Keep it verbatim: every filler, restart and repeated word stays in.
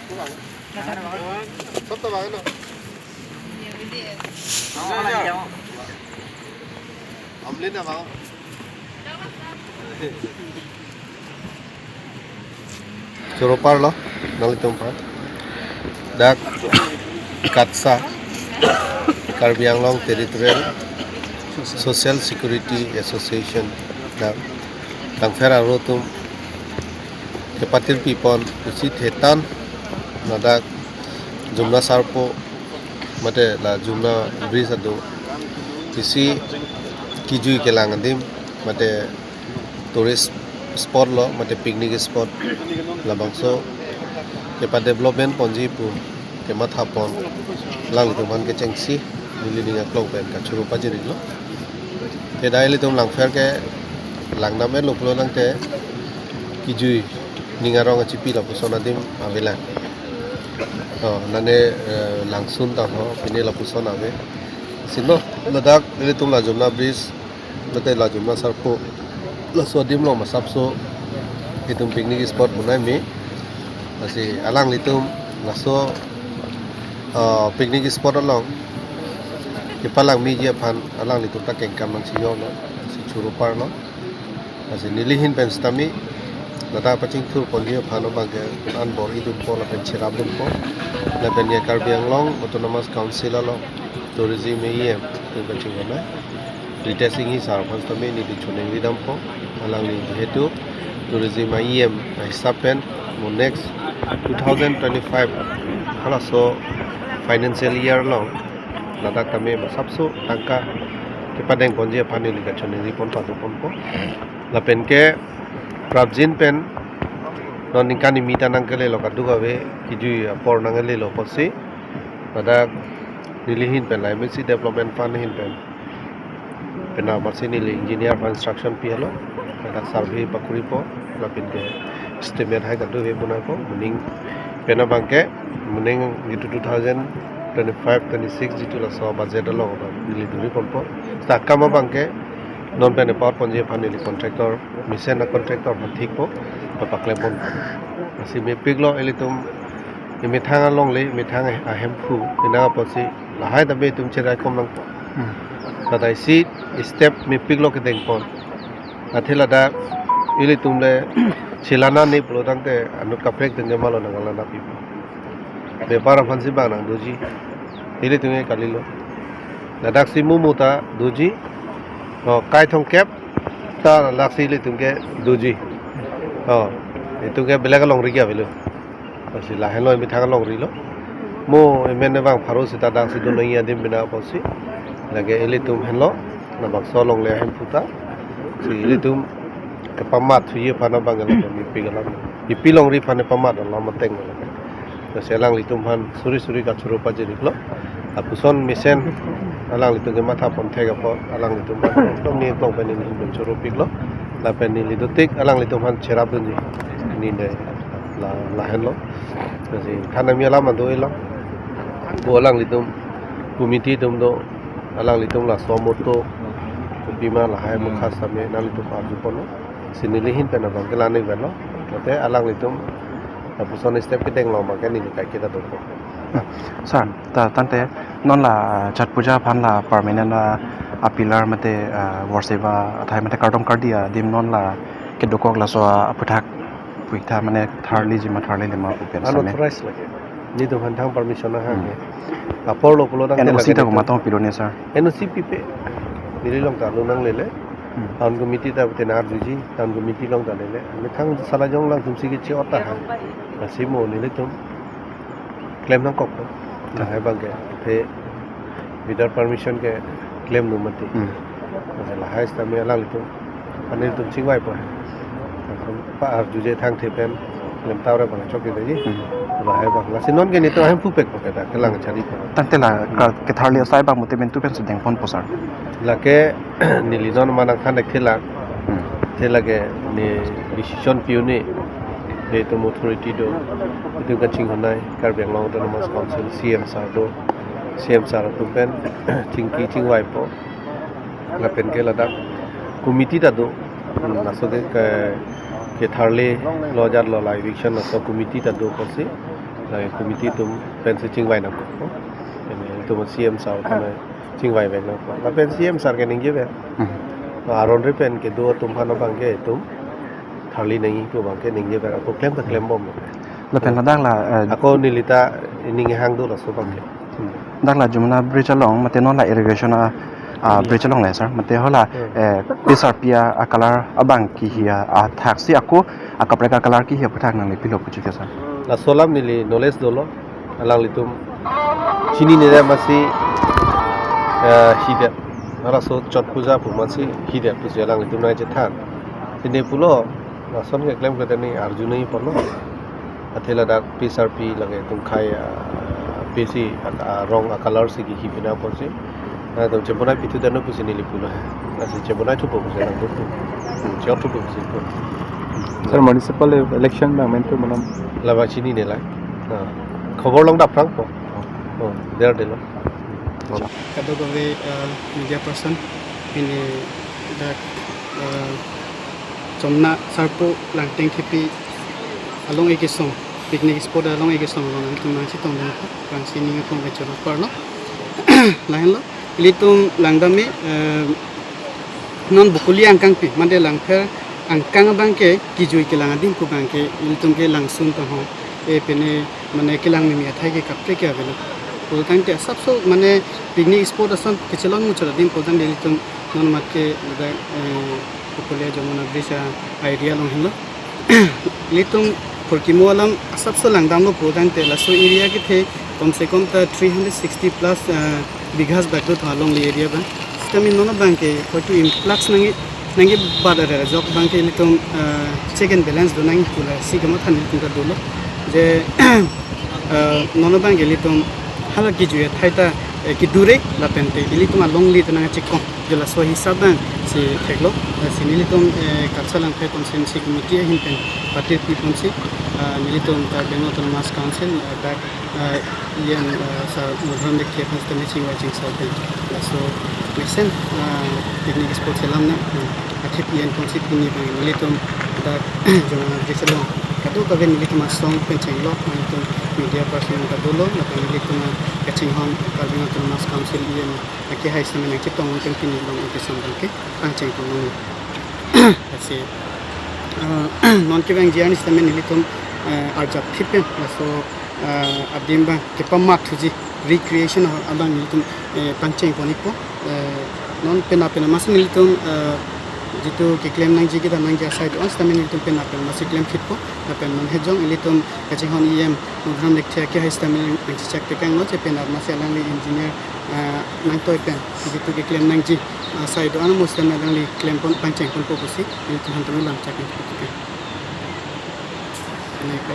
Sab to bang no. Amlin na bang. Choro parlo, nanglitum aphan. Dak KATSSA, Karbi Anglong Territorial Social Security Association, dak Langpher arlo atum kepatir pipon isi thetan ladak Jumna Sarpo mate la Jumna Bridge ado isi kejui kelang adim mate tourist spot lo mate picnic spot labangso kepa development ponji pu kematha pon alanglitum aphan kechengsi neli ning aklong pen kachoro pajirlo. Te dak ilitum Langpher ke langdam-etlo pulo tangte kejui ning arong achipi lapuson adim avelang. Oh, nane, eh, langsun tangho pine lapuson ave. Sino ladak ilitum la Jumna Bridge mate la Jumna Sarpo laso adim lo masapso itum picnic spot bunai me. Lasi alanglitum laso, ah, picnic spot along kepalang meji aphan alanglitum ta kengkam nangsi yong lo, si choro parlo. Lasi neli ahin pen sitame ladak pachingthur ponji aphan abangke anbor idun po lapen cherap dun po lapen ya Karbi Anglong Autonomous Council along tourism A E M itum kachinghon nai Ritesh Enghi sir aphan sitame neli choningri dampo. Alangli jehetu tourism A E M ahisap pen mo next two thousand twenty-five halaso financial year along ladak tame masapso tangka kepadeng ponji aphan neli kachoningri pon pado ponpo. Lapen ke prapjin pen non ningkan kimi ta nangkelelo kaduk ave kejui apor nangkelelo apotsi ladak neli ahin pen la M L C Development Fund ahin pen penap amatsi neli engineer aphan instruction pilo. Ladak survey pakuri po lapen ke estimate hai kaduk ave bunai po. Moning penap abangke moning jitu two thousand twenty-five twenty-six jitu laso budget along abang neli duri ponpo. Seta akam abangke non pen apor ponji aphan neli contractor mesen a contractor aphan thik po, papaklem ponpo. Lasi mepiklo ilitum emethang alongle, emethang ahemphu, penang apotsi lahai tame itum cherai kom nangpo. Hmm. Ladak isi step mepiklo kedeng pon. Athe ladak ilitum le chilana ne pulo tangte anut kaprek dengke malo nanglang nangpipo. Bepar aphansi bang nangdoji. Ilitum ke kalilo. Ladaksi mumu ta doji. Oh, kai thomkep ta ladaksi ilitum ke doji. Oh, itum ke belek alongri ke avelo. Lasi lahenlo emethang longrilo. Mo emen abang pharo seta dangsi do nangji adim penap apotsi. Lake ilitum henlo. Labangso alongle ahemphu ta. Si ilitum kepamat thuji aphan abang lake mepik alam. Epi longri aphan pamat alam ateng lake. Lasi alanglitum aphan suri suri kachoro pajirlo. Lapuson mesen alanglitum kematha pon thek apot alanglitum aphan neli aklong pen neli ahin pen choro piklo. Lapen neli dotik alanglitum aphan cherap dunji. Neli la, lahenlo. Lasi thanami alam ado elo. Bo alanglitum committee atum do alanglitum laso motto kopima lahai Hmm. mukha sitame nanglitum arju ponlo. Si neli ahin pen abang ke la-an avelo. Mate alanglitum lapuson step kedenglo abangke neli kaiketa dopo. Sir, ta tangte non la Chhath Puja aphan la permanent a, a pillar mate, ah, worship athai mate kardom kardi adim non la kedokok laso aphuthak puitha mane tharliji ma tharlile ma pu pen same. Unauthorized lake. Nelitum aphan thang permission nang hang Hmm. ke. Apor lo pulo tangte N O C lake ta nelitum komat tong pilo ne, sir? N O C pipe. Neli along ta lo nanglele. Hmm. Town committee ta tena arjuji, town committee along ta lele. Methang sala jong alangtum si keche-ot ta ha. Lasi mo nelitum klem nangkok. Hmm. Lahai abangke. Te without permission ke klemlo mati. Hmm. Masa lahai sitame alanglitum. Anelitum chingvaipo. Pa arjuje thangthe pen klem tau ra bang chokche daji. Hmm. Lahai abang. Lasi non ke nelitum ahemphu pekpo ke ta kelang chari po. Tangte la ka ketharli asai abang mute mentu pen sedeng ponpo, sir. Lake neli non manang khan ek thela. Hmm. Thela ke ne decision pi-un-e. Itum authority do. Itum kachinghon nai Karbi Anglong Autonomous Council C M sir do. C M sir atum pen chingki chingvaipo. Lapen ke ladak committee ta do. Hmm, laso ke, ke, ketharlilo ajatlo la eviction laso committee ta do apotsi. Lai committee atum pensi chingvai nangkok. Ilitum C M sir aphan chingvai vek nangkok. Lapen C M sir ke ningjever. Hmm. Aron ri pen kedo atum aphan abangke itum tharli nangji pu abangke ningjever, ako klem ta klembom. Lapen ladak la, eh, ako nelita ning hang do laso abangke. Hmm. Dak la Jamuna Bridge along, mate non la irrigation a, a, bridge along le, sir. Mate hala, hmm, eh, P S R P a, a colour abang kihi a, athak si ako, akaprek a colour kihi aphuthak nangli pilo puchike, sir. Laso alam neli knowledge dolo, alanglitum chinine amatsi, eh, hidet. Halaso Chot Puja pu amatsi hidet pusi alanglitum nangchethan. Sini pulo, lason keklem ke tani arju nangji pulo. Athe ladak P S R P lake tungkhai, ah, P C, ah, ah, rong a colour si kihi pina apotsi. Ah, tum chebonai pithu dano pusi neli pulo he. Lasi chebonai thupo pusi alanglitum. Hmm, chot thupo pusi pu. Sir, municipal election abang mentu malam. Laba chinine la. Ah. Khobor long daphrangpo. Oh, der delo. Kadokave, ah, media person, pini dak, ah, Chomna Sarpo Langtengthepi along ekesong, picnic spot along ekesong along nangtum nangchetong dun, bangsi ning atum kachoro parlo. Lahenlo, ilitum langdam me, eh, non Bokoli angkangpi, mate Langpher angkang abangke kijui kelang adim pu abangke ilitum ke langsun tong ho. E pene mane kelang mimi athai ke kaprek ke avelo. Pulotangte asapso mane picnic spot ason kechelong muchot adim pulotangte ilitum non mat ke ladak, eh, Bokoli Jamuna Bridge a area along henlo. Ilitum phurkimo alam asapso langdamlo pulotangte laso area kethe kom se kom ta three hundred sixty plus, eh, bighas bak do tho along le area abang. Sitame non abangke hoitu influx nangji, nangji bad are jok abangke ilitum, eh, check and balance do nangji pu lasi kamatha nelitum ta dolo. Je, eh, non abangke ilitum hala kijui athai ta, eh, kidure lapente ilitum along le ta nangchekong. Je laso hisab abangsi theklo. Lasi nelitum, eh, KATSA Langpher Constituency Committee ahin pen patir pi ponsi, eh, nelitum Karbi Anglong Autonomous Council, eh, dak ah, E M, ah, sir Madhuram Lekthe aphan sitame chingvai chingsai pen laso mesen, ah, picnic spot selam na, hmm, athepi en ponsi pini abang nelitum dak Jamuna Bridge along kadokave nelitum asong pen chenglok nelitum media person kadolo lapen nelitum kachinghon Karbi Anglong Autonomous Council E M akehai sitame nangchetong pen pini along ekesong abangke pangcheng ponlong. Lasi, ah, non kevangji arni sitame nelitum, ah, arjap thip pen laso ah, adim abang kepamat thuji recreation ahor abang nelitum, eh, pangcheng pon-ikpo. Eh, non penap penap amatsi nelitum, eh, jitu keklem nangji kedam nangji asai do-an sitame nelitum penap penap amatsi klem thippo. Lapen non hejong ilitum kachinghon E M Madhuram Lekthe akehai sitame nangchechak tekanglo, je penap amatsi alangli engineer, eh, nangtoi pen jitu keklem nangji asai do-an mo sitame alangli klem pon pangcheng ponpo pusi ilitum aphan tame lamchak nangpo.